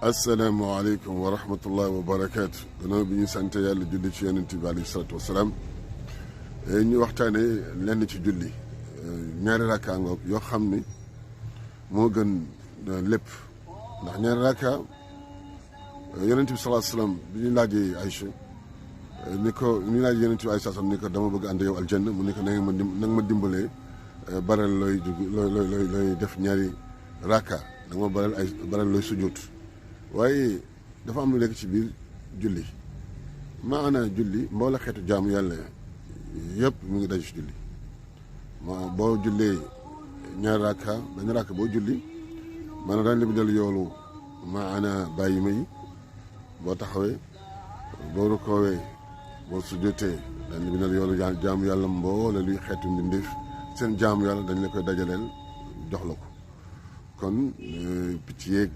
asalaamaaleykum wa rahmatullahi wa barakaatu. gannaaw bi ñu sant yàlla julli ci yonent bi alayhi salaatu wa salaam ñu waxtaane lenn ci julli ñaari rakka ngoog yoo xam ni moo gën lépp ndax ñaari rakka yonent bi sallallahu alayhi wa sallam bi ñu laajee Aïcha ni ko ñu laajee yonent bi Aïcha ni ko dama bëgg ànd yow aljanna mu ni ko na nga ma dimbalee baral looy def ñaari rakka da nga ma baral looy sujjóot waaye dafa am lu nekk ci biir julli maanaam julli mboola xeetu jaamu yàlla yëpp mu ngi daj ci julli boo jullee ñaari rakka benn rakka boo julli maanaam daañu la bindal yoolu maanaam bàyyi ma yi boo taxawee boo rukoowee boo sujjóotee dañ la bindal yoolu jaamu yàlla mboola luy xeetu mbindeef seen jaamu yàlla dañ la koy dajaleel jox la ko kon picc yeeg